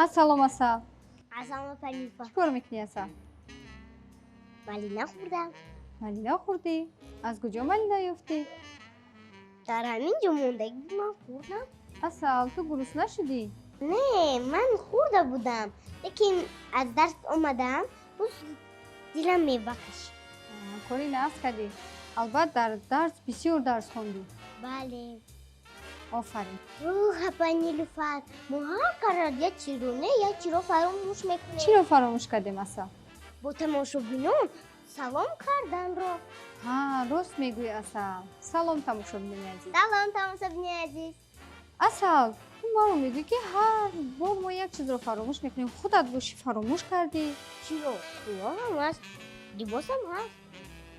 Ассалом, Асал. Ассалом, апа Нилуфар. Чӣ кор мекунӣ, Асал? Малина хӯрдам. Малина хӯрдӣ? Аз куҷо малина ёфтӣ? Дар ҳамин ҷо мондагӣ ман хӯрдам. Асал, ту гурусна шудӣ? Не, ман хӯрда будам, лекин аз дарс омадам, боз дилам мева кашид. Кори нағз кардӣ. Албатта, дар дарс бисёр дарс хондӣ. Бале. Офарин. Ух, апа Нилуфар, мо ҳар карат як чиро не, як чиро фаромӯш мекунем. Чиро фаромӯш кардем, Асал? Бо тамошобинон салом карданро. Ҳа, рост мегӯӣ, Асал. Салом, тамошобинони азиз. Салом, тамошобинони азиз. Асал, ту маро мегӯӣ, ки ҳар бор мо як чизро фаромӯш мекунем. Худат бошӣ, фаромӯш кардӣ. Чиро? Пулам ҳаст, либосам ҳаст.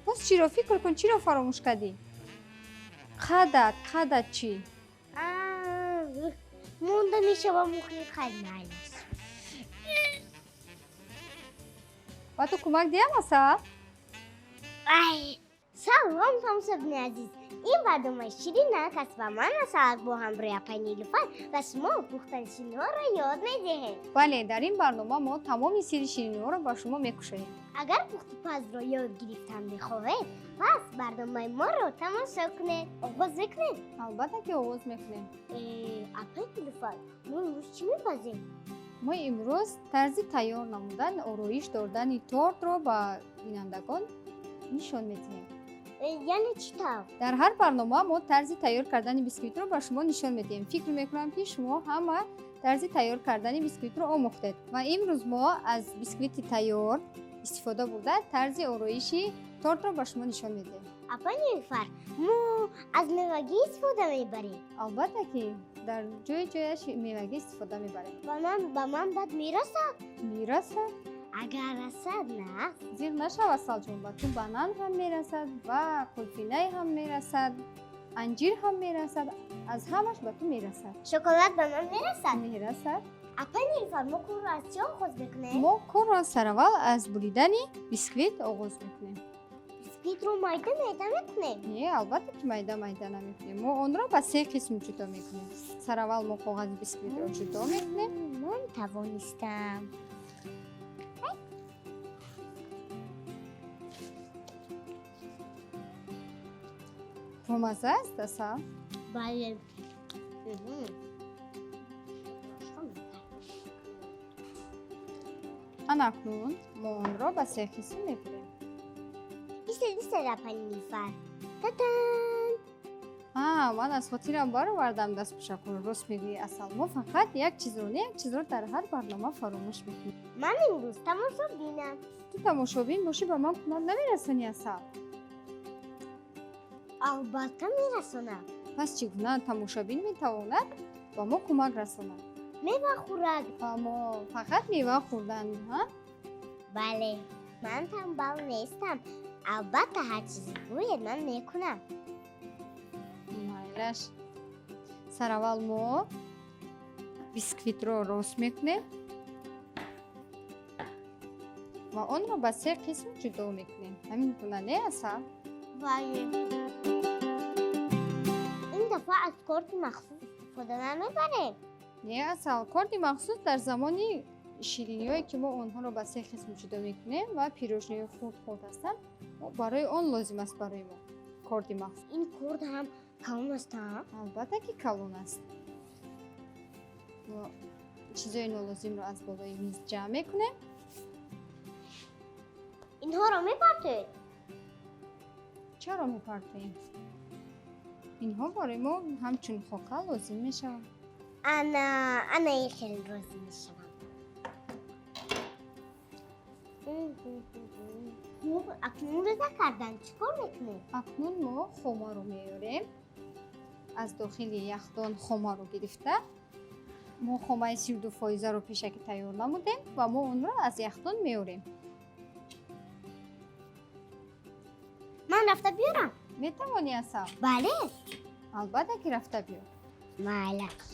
Боз чиро? Фикр кун, чиро фаромӯш кардӣ? Қадат, қадат чӣ? Монда мешавам, мухи хаймайлиш. Ба ту кӯмак диҳам, Асал? Ай, салом, тамошобинони азиз. Ин барномаи Ширинак аст ва ман, Асалак, бо ҳамроҳи апаи Нилуфар ба шумо пухтани шириниҳоро ёд медиҳем. Бале, дар ин барнома мо тамоми сирри шириниҳоро ба шумо мекушоем. Агар пухтупазро ёд гирифтан мехоҳед, пас барномаи моро тамошо кунед. Оғоз мекунем? Албатта ки оғоз мекунем. Апаи Нилуфар, мо имрӯз чӣ мепазем? Мо имрӯз тарзи тайёр намудан, ороиш додани тортро ба бинандагон нишон медиҳем. Яъне чӣ тавр? Дар ҳар барнома мо тарзи тайёр кардани бисквитро ба шумо нишон медиҳем. Фикр мекунам, ки шумо ҳама тарзи тайёр кардани бисквитро омӯхтед ва имрӯз мо аз бисквити тайёр истифода бурда тарзи ороиши тортро ба шумо нишон медиҳем. Апа Нилуфар, мо аз мевагӣ истифода мебарем? Албатта ки дар ҷои ҷояш мевагӣ истифода мебарем. Ба ман бад мерасад? Мерасад. Агар расад, на. Зиқ нашав, Асалҷон, ба ту банан ҳам мерасад ва қулфинай ҳам мерасад, анҷир ҳам мерасад, аз ҳамаш ба ту мерасад. Шоколад ба ман мерасад? Мерасад. Апа Нилуфар, мо корро аз чӣ оғоз мекунем? Мо корро сараввал аз буридани бисквит оғоз мекунем. Бисквитро майда майда мекунем? Не, албатта ки майда майда намекунем. Мо онро ба се қисм ҷудо мекунем. Сараввал мо коғази бисквитро ҷудо мекунем. Ман тавонистам. Бомазза аст, Асал? Бале. Ана акнун мо онро ба се қисм мебурем. Истед, истед, апа Нилуфар. Татан! А, ман аз хотирам баровардам дастпӯшакҳоро. Рост мегӯӣ, Асал, мо фақат як чизро не, як чизро дар ҳар барнома фаромӯш мекунем. Ман имрӯз тамошобинам. Ту тамошобин бошӣ, ба ман кӯмак намерасонӣ, Асал? Албатта мерасонам. Пас чӣ гуна тамошобин метавонад ба мо кӯмак расонад? Мева хӯрад. Мо фақат мева хӯрдан, ҳа? Бале, ман танбал нестам. Албатта, ҳар чизе гӯед, ман мекунам. Майлаш. Сараввал мо бисквитро рост мекунем ва онро ба се қисм ҷудо мекунем. Ҳамин гуна, не, Асал? Бале. Ин дафъа аз корти махсус истифода намебарем? Не, Асал, корди махсус дар замони шириниҳое, ки мо онҳоро ба се қисм ҷудо мекунем ва пирожниҳои хурд хурд ҳастанд, барои он лозим аст барои мо корди махсус. Ин корд ҳам калон аст, а? Албатта ки калон аст. Мо чизои нолозимро аз болои миз ҷамъ мекунем. Инҳоро мепартоед? Чаро мепартоем? Инҳо барои мо ҳамчун хока лозим мешаванд. Ана, ана, ин хеле розӣ мешавам. Хуб, акнун риза кардан чӣ кор мекунем? Акнун мо хомаро меорем. Аз дохили яхдон хомаро гирифта, мо хомаи 32 фоизаро пешакӣ тайёр намудем ва мо онро аз яхдон меорем. Ман рафта биёрам? Метавонӣ, Асал? Бале. Албатта ки рафта биёр. Майлаш.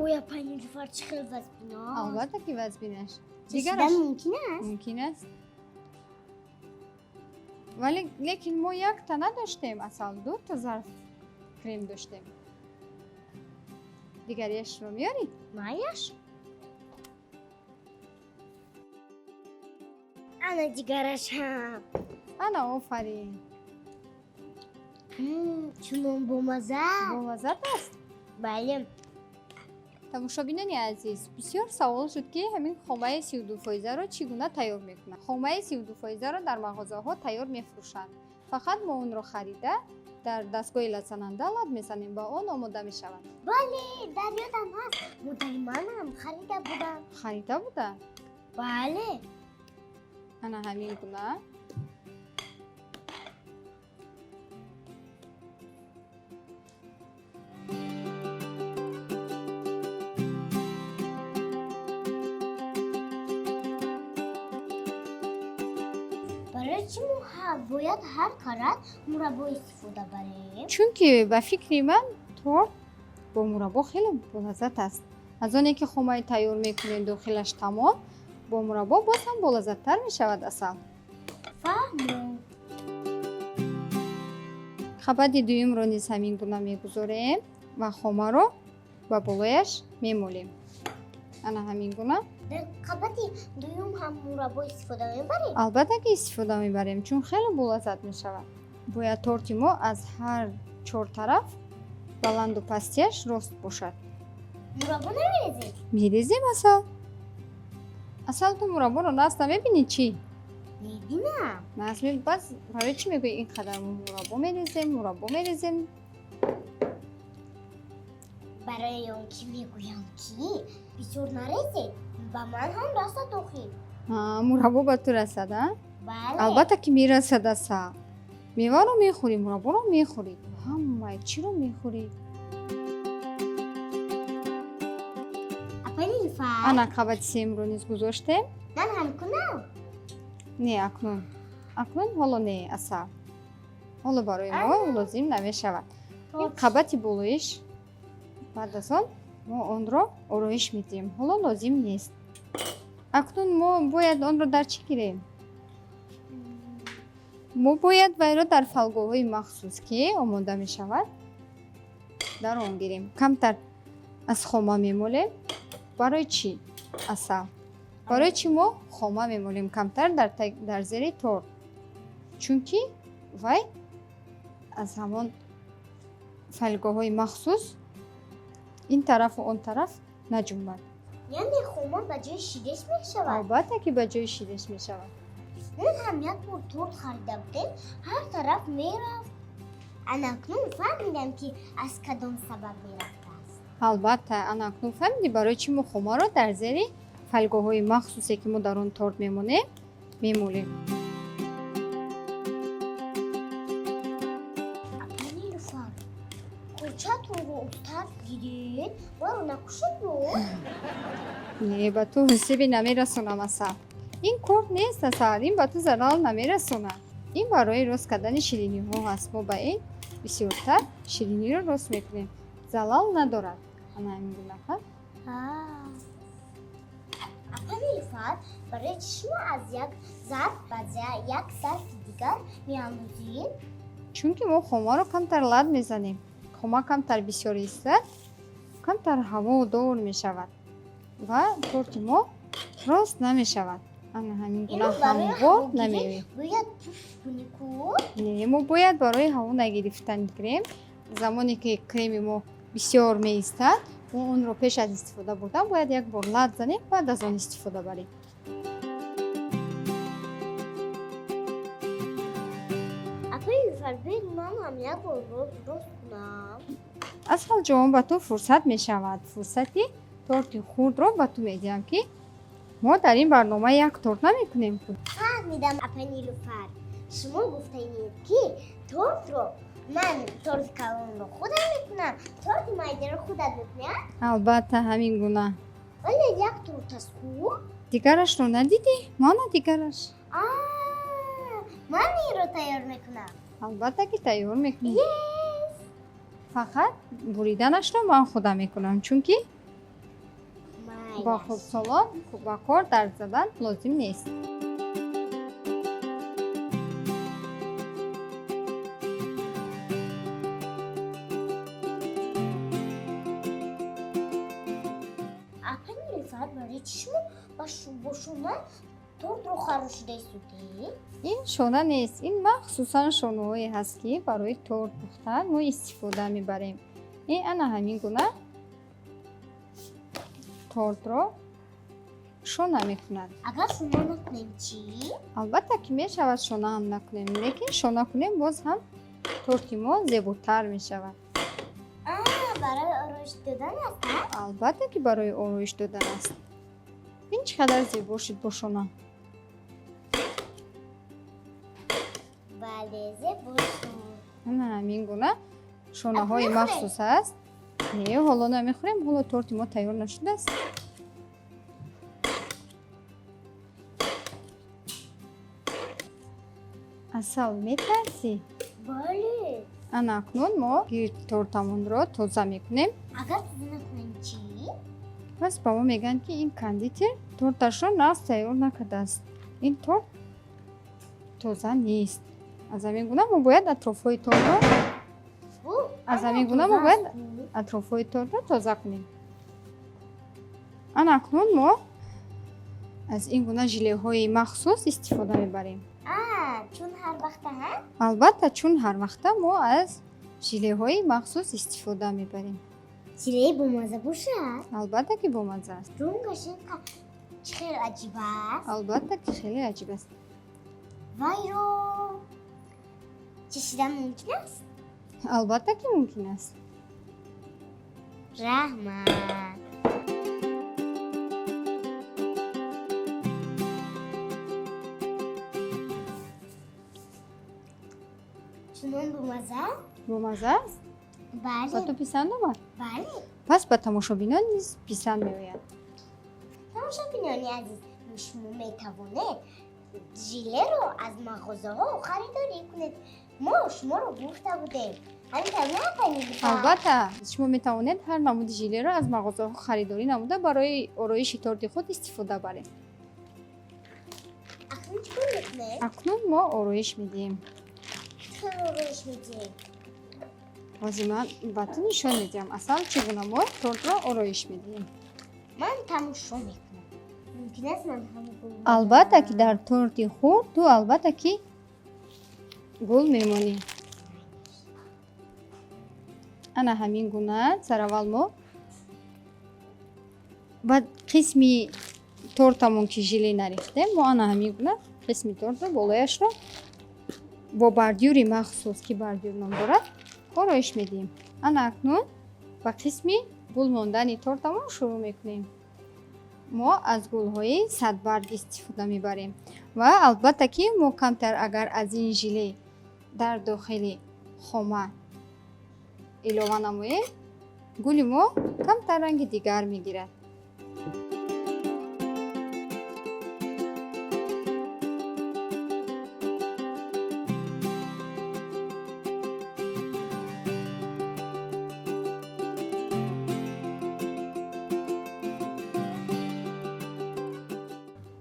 Ой, апаи Нилуфар, чӣ хел вазбино. Албатта ки вазбинаш. Чашидан мумкин аст? Мумкин аст. Вале лекин мо якта надоштем, Асал, дута зарф крем доштем. Дигарияшро меёрӣ? Маяш? Ана дигараш ҳам. Ана, офарин. Чунон бомаза. Бомаззат аст? Бале. Тамошобинони азиз, бисёр савол шуд, ки ҳамин хомаи 32 фоизаро чӣ гуна тайёр мекунанд. Хомаи 32 фоизаро дар мағозаҳо тайёр мефурӯшанд. Фақат мо онро харида, дар дастгоҳи латзананда лат мезанем ва он омода мешавад. Бале, дар ёдам ҳаст, модари манам харида буданд. Харида буданд? Бале. Ана ҳамин гуна. Барои чӣ мо бояд ҳар карат мураббо истифода барем? Чунки ба фикри ман, торт бо мураббо хеле болаззат аст. Аз оне ки хомаи тайёр мекунем, дохилаш тамом, бо мураббо боз ҳам болаззаттар мешавад, Асал. Фаҳмо. Қабати дуюмро низ ҳамин гуна мегузорем ва хомаро ба болояш мемолем, ана ҳамин гуна. Дар қабати дуюм ҳам мураббо истифода мебарем? Албатта ки истифода мебарем, чун хеле болаззат мешавад. Бояд торти мо аз ҳар чор тараф баланду пастияш рост бошад. Мураббо намерезем? Мерезем, Асал. Асал, ту мурабборо нағз намебинӣ, чӣ? Мебинам. Нағз. Баъз барои чӣ мегӯӣ, ин қадар мо мураббо мерезем, мураббо мерезем? Барои он ки мегӯям, ки бисёр нарезед, ба ман ҳам расад охир. Мураббо ба ту расад, а? Бале. Албатта ки мерасад, Асал. Меваро мехӯрӣ, мурабборо мехӯрӣ, ҳамаи чиро мехӯрӣ. Апаи Нилуфар. Ана, қабати сеюмро низ гузоштем. Ман ҳам кунам? Не, акнун ҳоло не, Асал, ҳоло барои мо лозим намешавад ин қабати болоиш. Баъд аз он мо онро ороиш медиҳем, ҳоло лозим нест. Акнун мо бояд онро дар чӣ гирем? Мо бояд вайро дар фолгаҳои махсус, ки омода мешавад, дар он гирем. Камтар аз хома мемолем. Барои чӣ, Асал, барои чӣ мо хома мемолем камтар дар зери торт? Чунки вай аз ҳамон фолгаҳои махсус ин тарафу он тараф наҷунбад. Яъне хома ба ҷои ширеш мешавад? Албатта ки ба ҷои ширеш мешавад. Ман ҳам як бор торт харида будем, ҳар тараф мерафт. Анакнун фаҳмидам, ки аз кадом сабаб мерафтааст. Албатта, ана акнун фаҳмидӣ, барои чӣ мо хомаро дар зери фолгаҳои махсусе, ки мо дар он торт мемонем, мемолем. Апаи Нилуфар, курчатонро устад гиред, маро накушед буд. Не, ба ту ҳисиби намерасонам, Асал. Ин корд нест, Асал, ин ба ту зарар намерасонад. Ин барои рост кардани шириниҳо ҳаст. Мо ба ин бисёртар шириниро рост мекунем, залал надорад. Ана ҳамин гунақа. Апа Нилуфар, барои чӣ шумо аз як зарф ба як зарфи дигар меандозед? Чунки мо хомаро камтар лат мезанем. Хома камтар бисёр истад, камтар ҳаво дор мешавад ва торти мо рост намешавад. Ана ҳамин гуна, Инро барои ҳамвор ҳавогирӣ намеояд. Бояд пуф кунӣ ку? Не, мо бояд барои ҳаво нагирифтан крем. Замоне ки креми мо бисёр меистад, мо онро пеш аз истифода бурдан бояд як бор лат занем, баъд аз он истифода барем. Апаи Нилуфар, биёед, ман ҳам як бор рост кунам. Асал ҷон, ба ту фурсат мешавад. Фурсати торти хурдро ба ту медиҳам, ки мо дар ин барнома як торт намекунем. Фаҳмидам, апаи Нилуфар, шумо гуфтаед, ки тортро ман, торти калонро худам мекунам, торти майдаро худат мекунӣ, а? Албатта, ҳамин гуна. Вале як торт аст ку. Дигарашро надидӣ? Мана дигараш. А, ман инро тайёр мекунам. Албатта ки тайёр мекунӣ, фақат буриданашро ман худам мекунам, чунки бо Майлаш. хурдсолон ба кор дар задан лозим нест. Барои чӣ шумо бо шона тортро харошида истодед? Ин шона нест, ин махсусан шонаҳое ҳаст, ки барои торт пухтан мо истифода мебарем. Ин ана ҳамин гуна тортро шона мекунад. Агар шона накунем чӣ? Албатта ки мешавад шона ҳам накунем, лекин шона кунем, боз ҳам торти мо зеботар мешавад. Барои ороиш додан аст? Албатта ки барои ороиш додан аст. Ин чӣ қадар зебо шуд бо шона. Бале, зебо шуд. Ана ҳамин гуна шонаҳои махсус ҳаст. Не, ҳоло намехӯрем, ҳоло торти мо тайёр нашудааст. Асал, метарсӣ? Бале. Ана акнун мо гирди тортамонро тоза мекунем. Агар тоза накунем чӣ? Пас ба мо мегӯянд, ки ин кондитер торташро нағз тайёр накардааст, ин торт тоза нест. Аз ҳамин гуна мо бояд атрофҳои тортро аз ҳамин гуна мо бояд атрофҳои тортро тоза кунем. Ана акнун мо аз ин гуна желеҳои махсус истифода мебарем. Чун ҳар вақта? Албатта, чун ҳар вақта мо аз желеҳои махсус истифода мебарем. Желеи бомазза бошад? Албатта ки бомазза аст. Рангаш чӣ хеле аҷиб аст. Албатта ки хеле аҷиб аст. Вайро чашидан мумкин аст? Албатта ки мумкин аст. Раҳмат. Чунон бомазза? Бомазза аст? Бале. Ба ту писанд омад? Бале. Пас ба тамошобинон низ писанд меояд. Тамошобинони азиз, шумо метавонед желеро аз мағозаҳо харидорӣ кунед. Мо шуморо гуфта будем. Ҳамин тавр на, апаи Нилуфар? Албатта, шумо метавонед ҳар намуди желеро аз мағозаҳо харидорӣ намуда, барои ороиши торти худ истифода баред. Акнун чӣ кор мекунед? Акнун мо ороиш медиҳем. Чӣ хел ороиш медиҳем? Ҳозир ман ба ту нишон медиҳам, Асал, чӣ гуна мо тортро ороиш медиҳем. Ман тамошо мекунам. Мумкин аст ман ҳам гул? Албатта ки дар торти хурд ту албатта ки гул мемонӣ. Ана ҳамин гуна сараввал мо ба қисми тортамон ки желе нарехтем, мо ана ҳамин гуна қисми тортро болояшро бо бордюри махсус, ки бордюр ном дорад, ороиш медиҳем. Ана акнун ба қисми гул мондани тортамон шурӯъ мекунем. Мо аз гулҳои садбарг истифода мебарем ва албатта ки мо камтар агар аз ин желе дар дохили хома илова намоем, гули мо камтар ранги дигар мегирад.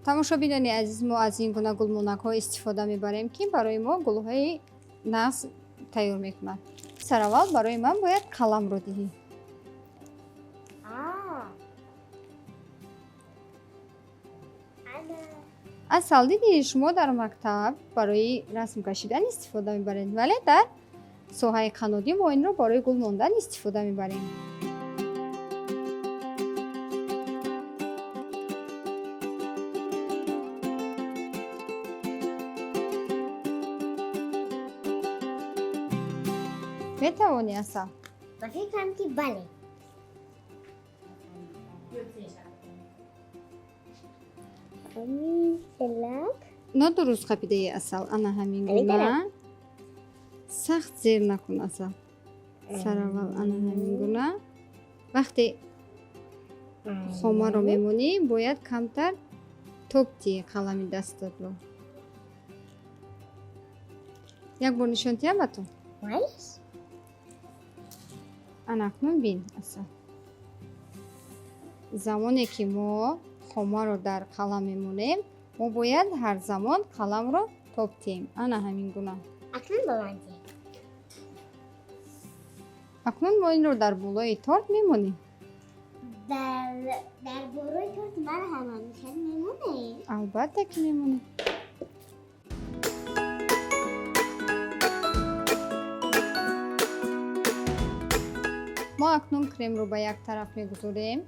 Тамошобинони азиз, мо аз ин гуна гулмонакҳо истифода мебарем, ки барои мо гулҳои нағз тайёр мекунад. Сараввал барои ман бояд қаламро диҳӣ. Асал, дидӣ, шумо дар мактаб барои расм кашидан истифода мебаред, вале дар соҳаи қаннодӣ мо инро барои гул мондан истифода мебарем. Метавонӣ, Асал? Ба фикрам ки бале. Нодуруст қапидаи, Асал. Ана ҳамин гуна сахт зер накун, Асал. Сараввал ана ҳамин гуна вақте хомаро мемонӣ, бояд камтар тоб диҳӣ қалами дастатро. Як бор нишон диҳам ба ту? Ана акнун бин, Асал, замоне ки мо хомаро дар қалам мемонем, мо бояд ҳар замон қаламро тоб диҳем, ана ҳамин гуна. Акнун ба ман диҳ. Акнун мо инро дар болои торт мемонем. Дар бораи торт ман ҳама мехел мемонед? Албатта ки мемонем. Мо акнун кремро ба як тараф мегузорем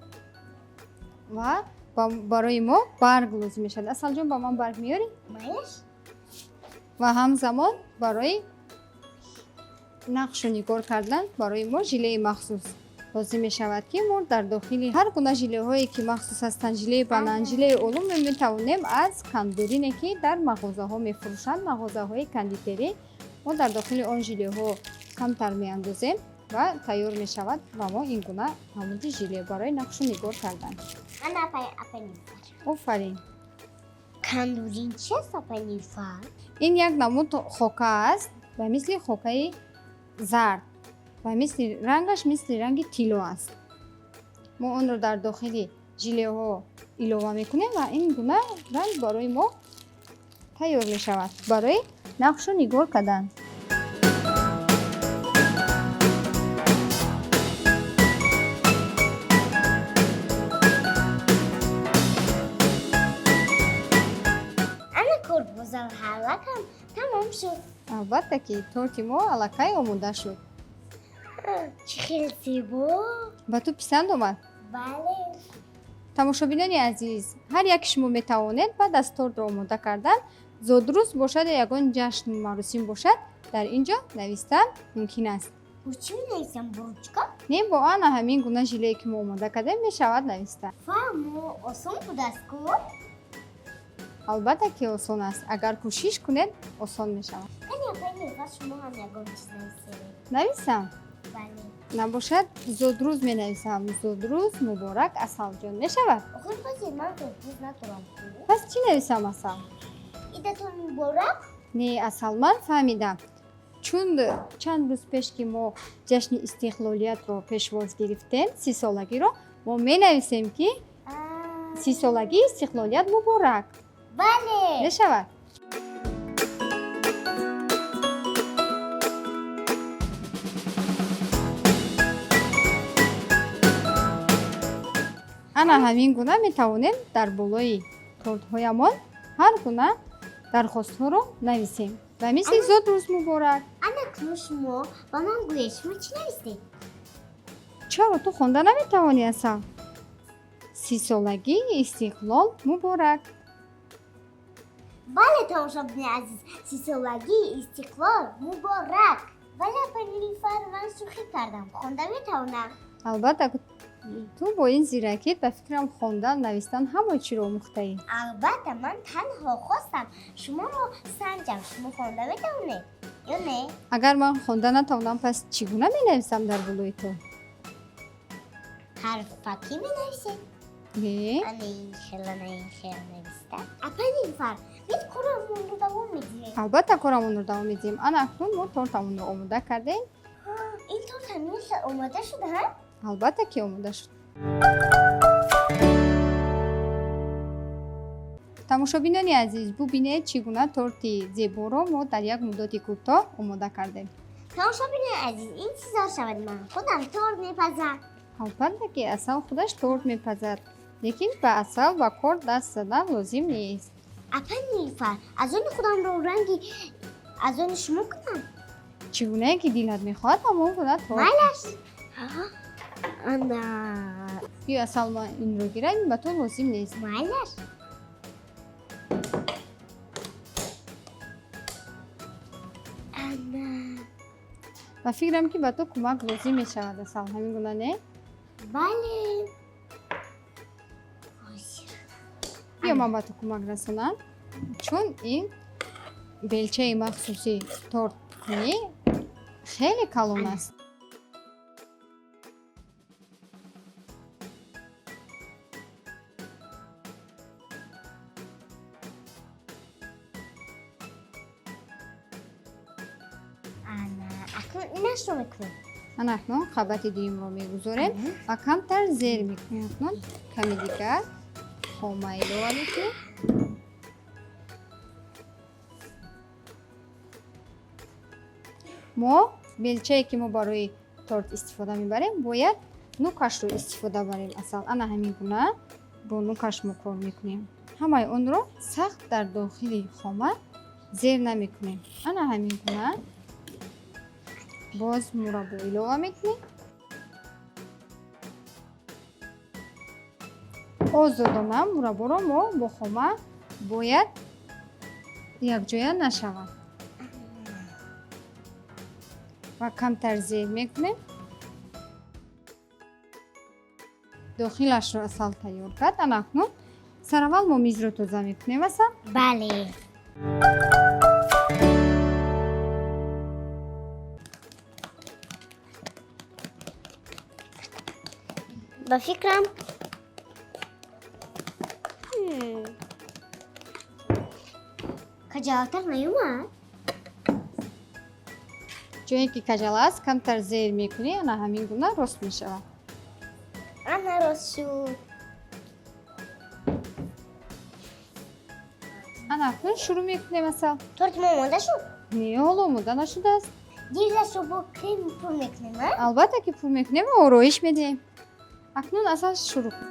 ва барои мо барг лозим мешавад. Асалҷон, ба ман барг меёрӣ? Майлаш. Ва ҳамзамон барои нақшу нигор кардан барои мо жилеи махсус лозим мешавад, ки мо дар дохили ҳар гуна жилеҳое, ки махсус ҳастанд, жилеи банан, жилеи олу, мо метавонем аз кандурине, ки дар мағозаҳо мефурӯшанд, мағозаҳои кондитерӣ, мо дар дохили он жилеҳо камтар меандозем ва тайёр мешавад ба мо ин гуна намуди жиле барои нақшу нигор кардан. Ана, апай Нилуфар. Офарин. Кандурин чи аст, апай Нилуфар? Ин як намуд хока аст, ба мисли хокаи зард, ба мисли рангаш мисли ранги тилло аст. Мо онро дар дохили жилеҳо илова мекунем ва ин гуна ранг барои мо тайёр мешавад барои нақшу нигор кардан. Ана, корбозалҳалакам тамом шуд. Албатта ки торти мо аллакай омода шуд. Чӣ хел зебо! Ба ту писанд омад? Бале. Тамошобинони азиз, ҳар яки шумо метавонед баъд аз тортро омода кардан, зодрӯз бошад ё ягон ҷашну маросим бошад, дар ин ҷо навистан мумкин аст. Бо чӣ менависам, бо ручка? Не, бо ана ҳамин гуна жилее, ки мо омода кардем, мешавад нависта. Фаҳмо, осон будааст ку? Албатта ки осон аст, агар кӯшиш кунед, осон мешавад. Кани, апай Нилуфар, шумо ҳам ягон чиз нависед. Нависам? Бале. Набошад, зодрӯз менависам. Зодрӯз муборак, Асалҷон, мешавад? Охир ҳозир ман зодрӯз надорам ку. Пас чӣ нависам, Асал? Идатон муборак. Не, Асал, ман фаҳмидам, чун чанд рӯз пеш, ки мо ҷашни истиқлолиятро пешвоз гирифтем, 30-солагиро, мо менависем, ки 30-солагии истиқлолият муборак. Бале. Мешавад. Ана ҳамин гуна метавонем дар болои тортҳоямон ҳар гуна дархостҳоро нависем, ба мисли зодрӯз муборак. Ана, акнун шумо ба ман гӯед, шумо чӣ навистед? Чаро ту хонда наметавонӣ, Асал? 30-солагии истиқлол муборак. Бале, тамошобини азиз, 30-солагии истиқлол муборак. Вале, апай Нилуфар, ман шӯхӣ кардам, хонда метавонам. Албатта, ту бо ин зиракит, ба фикрам, хондан, навистан, ҳама чиро омӯхтаӣ. Албатта, ман танҳо хостам шуморо санҷам, шумо хонда метавонед ё не. Агар ман хонда натавонам, пас чӣ гуна менависам дар болои ту? Ҳарфакӣ менависед. Не. Ана ин хел, ана ин хел нависта. Апай Нилуфар, бид корамонро давом медиҳем. Албатта, корамонро давом медиҳем. Ана акнун мо тортамонро омода кардем. Ин торт ҳамин хел омода шуд, ҳа? Албатта ки омода шуд. Тамошобинони азиз, бубинед, чӣ гуна торти зеборо мо дар як муддати кӯтоҳ омода кардем. Тамошобинони азиз, интизор шавед, ман худам торт мепазам. Албатта ки Асал худаш торт мепазад, лекин ба Асал ба кор даст задан лозим нест. Апай Нилуфар, аз они худамро ранги аз они шумо кунам? Чӣ гунае ки дилат мехоҳад, ҳамон гуна торт. Майлаш. Ана. Биё, Асал, ман инро гирам, ба ту лозим нест. Майлаш. Ана. Ба фикрам, ки ба ту кӯмак лозим мешавад, Асал, ҳамин гуна, не? Бале. Ҳозир. Биё, ман ба ту кӯмак расонам, чун ин белчаи махсуси торткунӣ хеле калон аст. Ана, акнун инашро мекунем. Ана акнун қабати дуюмро мегузорем ва камтар зер мекунем. Акнун ками дигар хома илова мекунем. Мо белчае, ки мо барои торт истифода мебарем, бояд Нукашро истифода барем, Асал. Ана ҳамин гуна бо нукаш мо кор мекунем. Ҳамаи онро сахт дар дохили хома зер намекунем. Ана ҳамин гуна боз мураббо илова мекунем. Озодона мурабборо мо бо хома бояд якҷоя нашавад ва камтар зер мекунем. Дохилашро Асал тайёр кард. Ана акнун сараввал мо мизро тоза мекунем, Асал. Бале. Ба фикрам, каҷалатар наёмад. Ҷое ки каҷала аст, камтар зер мекунӣ, ана ҳамин гуна рост мешавад. Ана рост шуд. Ана акнун шурӯъ мекунем, Асал. Торти мо омода шуд? Не, ҳоло омода нашудааст. Гирдашро бо крем пур мекунем, а? Албатта ки пур мекунем ва ороиш медиҳем. Акнун, Асал, шурӯъ кун.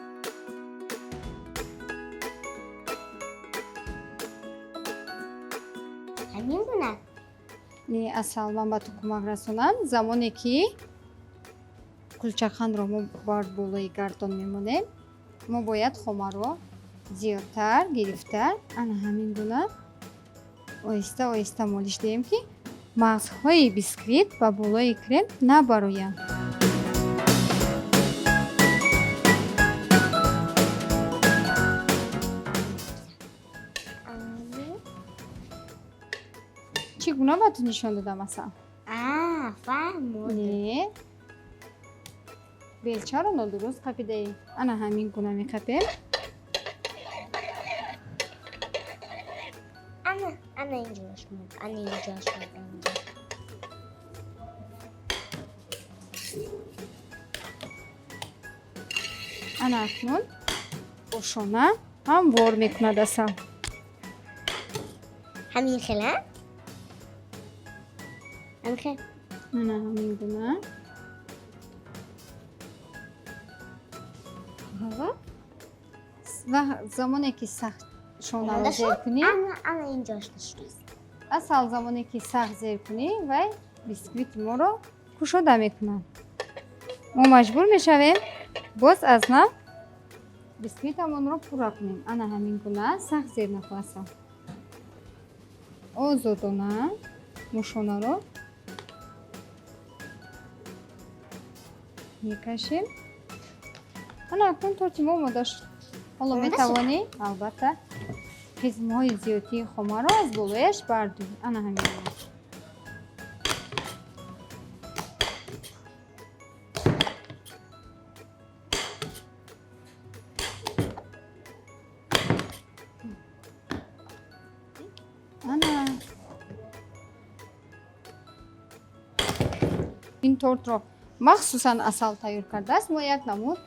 Ҳамин гуна? Не, Асал, ман ба ту кӯмак расонам. Замоне ки кулчақандро мо бар болои гардон мемонем, мо бояд хомаро зиёдтар гирифта, ана ҳамин гуна оҳиста оҳиста молиш диҳем, ки мағзҳои бисквит ба болои крем набароянд. Чӣ гуна ба ту нишон додам, Асал? Фаҳмодам. Не, белчаро нодуруст қапидаӣ. Ана ҳамин гуна меқапем. Ана, ана инҷоаш монд, ана инҷоаш монд, ана инҷоаш. Ана акнун ошона ҳамвор мекунад Асал. Ҳамин хел, а? Ҳамин хел. Ана ҳамин гуна. Ва замоне ки сахт шонаро Омода зер шуд? кунӣ, Ана, ана инҷоаш нашудааст. Асал, замоне ки сахт зер кунӣ, вай бисквити моро кушода мекунад. Мо маҷбур мешавем боз аз нав бисквитамонро пурра кунем. Ана ҳамин гуна сахт зер накун, Асал. Озодона мушонаро мекашем. Ана акнун торти мо омода шуд. Ҳоло Омода шуд? метавонӣ, албатта, қисмҳои зиёдии хомаро аз болояш бардорӣ. Ана ҳамин гуна. Ана ин тортро махсусан Асал тайёр кардааст. Мо як намуд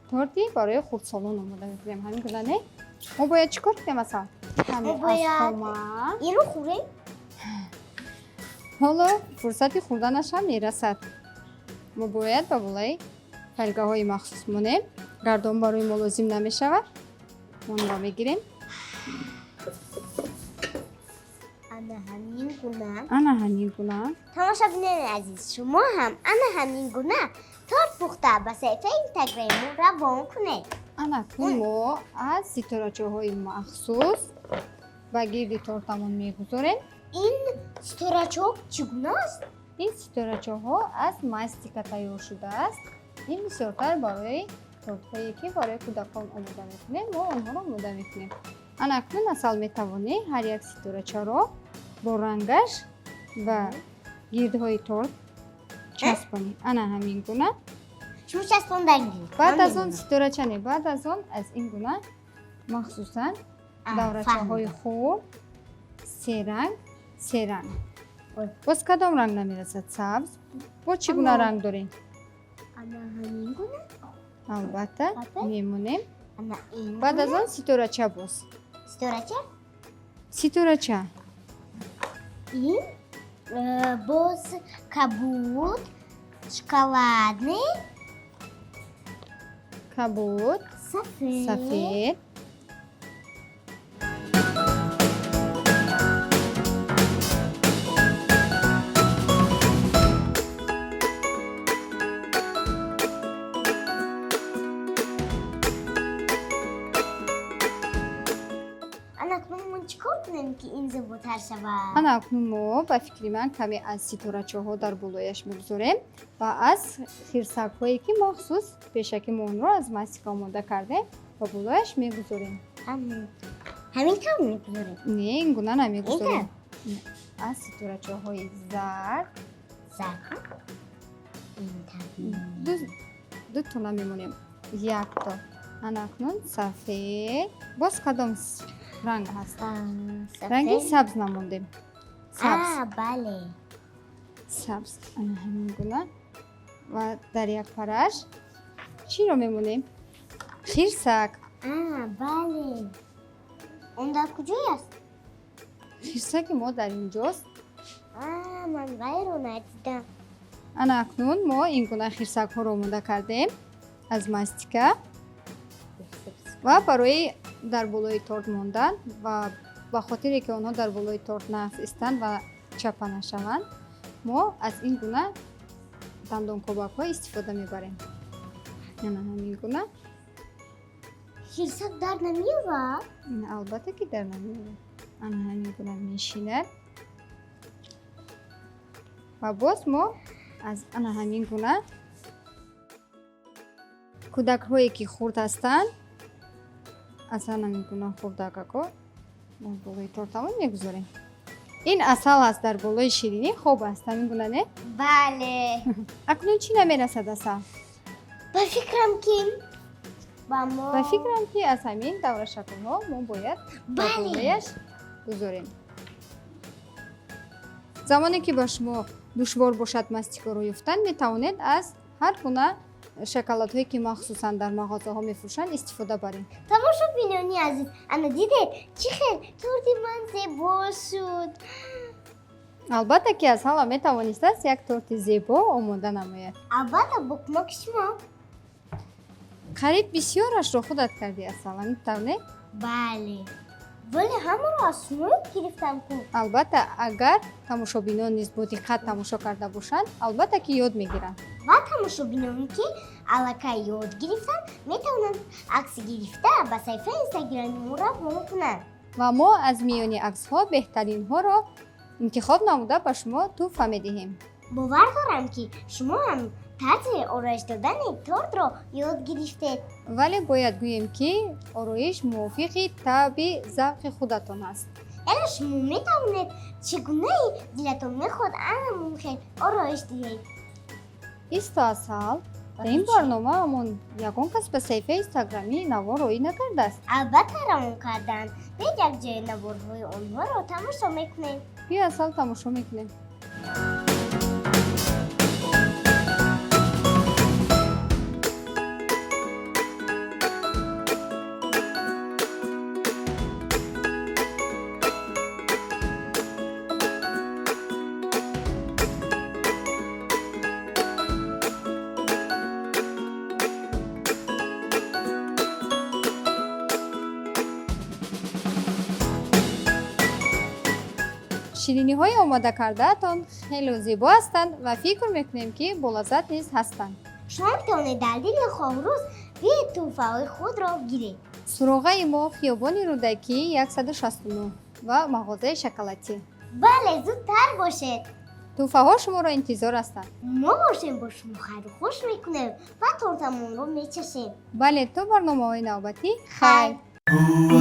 торти барои хурдсолон омода мекунем. Ҳамин гуна, не? Мо бояд чӣ кор кунем, Асал? Каме Мо аз бояд хома. Инро хӯрем? Ҳоло фурсати хӯрданаш ҳам мерасад. Мо бояд ба болои фольгаҳои махсус монем. Гардон барои мо лозим намешавад. Онро мегирем. Ана ҳамин гуна. Ана ҳамин гуна. Тамошобинони азиз, шумо ҳам ана ҳамин гуна торт пухта ба саҳифаи инстаграми равон кунед. Ана акнун мо аз ситорачаҳои махсус ба гирди тортамон мегузорем. Ин ситорачаҳо чӣ гуна аст? Ин ситорачаҳо аз мастика тайёр шудааст. Ин бисёртар барои тортҳое ки барои кӯдакон омода мекунем, мо онҳоро омода мекунем. Ана акнун, Асал, метавонӣ ҳар як ситорачаро бо рангаш ба гирдҳои торт часпонӣ. Ана ҳамин гуна. Шумо часпондагӣ? Баъд аз он ситорача не, баъд аз он аз ин гуна махсусан даврачаҳои хурд, серанг, серанг. Боз кадом ранг намерасад? Сабз. Бо чӣ гуна Ана. ранг дорем? Ана ҳамин гуна. Албатта, Албатта. мемонем. Ана ин Баъд аз гуна. он ситорача боз. Ситорача? Ситорача. Ин боз кабуд, шоколадный. Кабуд. Сафед. Сафед. Ана акнун мо чӣ кор кунем, ки ин зеботар шавад? Ана акнун мо, ба фикри ман, каме аз ситорачаҳо дар болояш мегузорем ва аз хирсакҳое, ки махсус пешакӣ мо онро аз мастика омода кардем, ба болояш мегузорем. Ҳамин тавр мегузорем? Не, ин гуна намегузорем, аз ситорачаҳои зард. Зард. Ин тавр. Ду тона мемонем, якто. Ана акнун сафед. Боз кадом ранг ҳаст? Ранги сабз намондем, сабз. Бале. Сабз, ана ҳамин гуна. Ва дар як параш чиро мемонем? Хирсак. Бале, он дар куҷой аст? Хирсаки мо дар инҷост. Ман вайро надидам. Ана акнун мо ин гуна хирсакҳоро омода кардем аз мастика ва барои дар болои торт мондан ва ба хотире ки онҳо дар болои торт нағз истанд ва чапа нашаванд, мо аз ин гуна дандонкобакҳо истифода мебарем, ана ҳамин гуна. Хирсак дар намеёвад? Албатта ки дар намеёвад. Ана ҳамин гуна мешинад. Ва боз мо аз ана ҳамин гуна кӯдакҳое, ки хурд ҳастанд, аз ҳамин гуна хурдакако дар болои тортамон мегузорем. Ин асал аст, дар болои ширинӣ хоб аст, ҳамин гуна, не? Бале. Акнун чӣ намерасад, Асал? Ба фикрам, ки ба мо Ба фикрам, ки аз ҳамин даврашаклҳо мо бояд ба болояш гузорем. Замоне ки ба шумо душвор бошад мастикаро ёфтан, метавонед аз ҳар гуна шоколадҳое, ки махсусан дар мағозаҳо мефурӯшанд, истифода баред. Тамошобинони азиз, ана дидед, чӣ хел торти ман зебо шуд? Албатта ки аз ҳама метавонистааст як торти зебо омода намояд. Албатта, бо кӯмаки шумо. Қариб бисёрашро худат кардӣ, Асал, ҳамин тавр, не? Бале, вале ҳамаро аз шумо ёд гирифтам ку. Албатта, агар тамошобинон низ бо диққат тамошо карда бошанд, албатта ки ёд мегиранд. Ва тамошобиноне, ки аллакай ёд гирифтанд, метавонанд акс гирифта ба саҳифаи инстаграми мо равон кунанд. Ва мо аз миёни аксҳо беҳтаринҳоро интихоб намуда, ба шумо тӯҳфа медиҳем. Бовар дорам, ки шумо ҳам тарзи ороиш додани тортро ёд гирифтед. Вале бояд гӯем, ки ороиш мувофиқи таъби завқи худатон аст. Яъне шумо метавонед чӣ гунаи дилатон мехоҳад, ана мунхел ороиш диҳед. Исто, Асал, дар ин барномаамон ягон кас ба саҳифаи инстаграмӣ навор роӣ накардааст. Албатта, равон карданд. Биёед, якҷоя наворҳои онҳоро тамошо мекунем. Биё, Асал, тамошо мекунем. Шириниҳои омода кардаатон хело зебо ҳастанд ва фикр мекунем, ки болаззат низ ҳастанд. Шумо метавонед дар дили хоҳрӯз биёед, тӯҳфаҳои худро гиред. Суроғаи мо хиёбони Рӯдакӣ, 169 ва мағозаи шоколадӣ. Бале, зудтар бошед. Тӯҳфаҳо шуморо интизор ҳастанд. Мо бошем, бо шумо хайру хуш мекунем ва тортамонро мечашем. Бале, то барномаҳои навбатӣ. Хайр. Хайр.